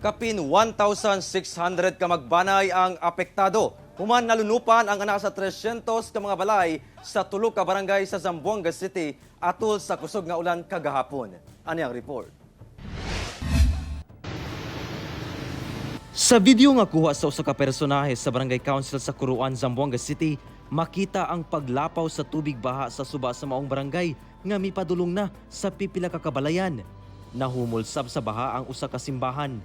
Kapin 1,600 ka magbanay ang apektado. Human nalunupan ang anaa sa 300 ka mga balay sa tulo ka barangay sa Zamboanga City atol sa kusog nga ulan kagahapon. Ani ang report. Sa video nga kuha sa usa ka personahe sa Barangay Council sa Curuan, Zamboanga City, makita ang paglapaw sa tubig baha sa suba sa maong barangay nga mipadulong na sa pipila ka kabalayan. Nahumol sab sa baha ang usa ka simbahan.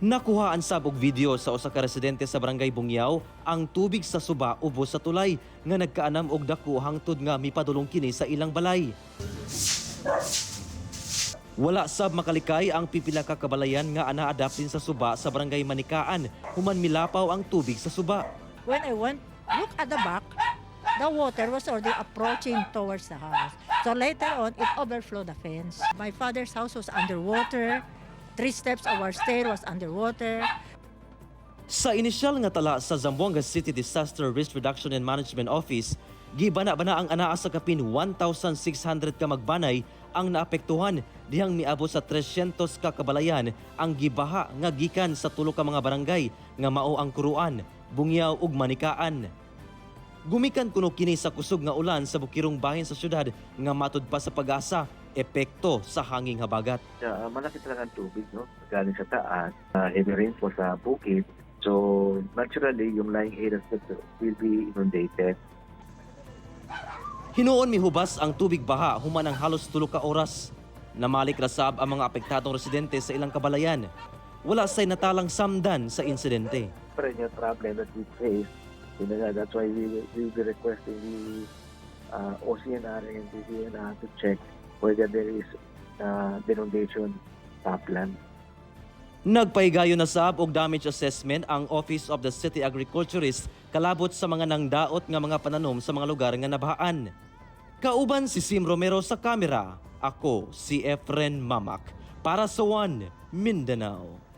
Nakuhaan sab og video sa usa ka residente sa Barangay Bungyao ang tubig sa suba ubos sa tulay nga nagkaanam og dako hangtod nga mipadulong kini sa ilang balay. Wala sab makalikay ang pipila ka kabalayan nga anaa dapin sa suba sa Barangay Manikaan human milapaw ang tubig sa suba. When I went, look at the back, the water was already approaching towards the house. So later on, it overflowed the fence. My father's house was underwater. Three steps of our stair was underwater. Sa inisyal nga tala sa Zamboanga City Disaster Risk Reduction and Management Office, gibana-bana ang anaa sa kapin 1,600 ka magbanay ang naapektuhan dihang miabot sa 300 ka kabalayan ang gibaha nga gikan sa tulo ka mga barangay nga mao ang Curuan, Bungyao ug Manikaan. Gumikan kuno kini sa kusog nga ulan sa bukirong bahin sa syudad nga matud pa sa PAGASA, epekto sa hanging habagat. Malaki talaga ang tubig, no? Galing sa taas, heavy rainfall sa bukid. So, naturally, yung lying areas will be inundated. Hinuon mihubas ang tubig baha human ang halos 3 ka oras. Namalik ra sab ang mga apektadong residente sa ilang kabalayan. Wala say natalang samdan sa insidente. Perennial problem that we face. Yun na nga, that's why we will be requesting the OCNR and the DENR to check whether there is denudation plan. Nagpahigayon na sab og damage assessment ang Office of the City Agriculturist kalabot sa mga nangdaot nga mga pananom sa mga lugar nga nabahaan. Kauban si Sim Romero sa kamera, ako si Efren Mamak para sa One Mindanao.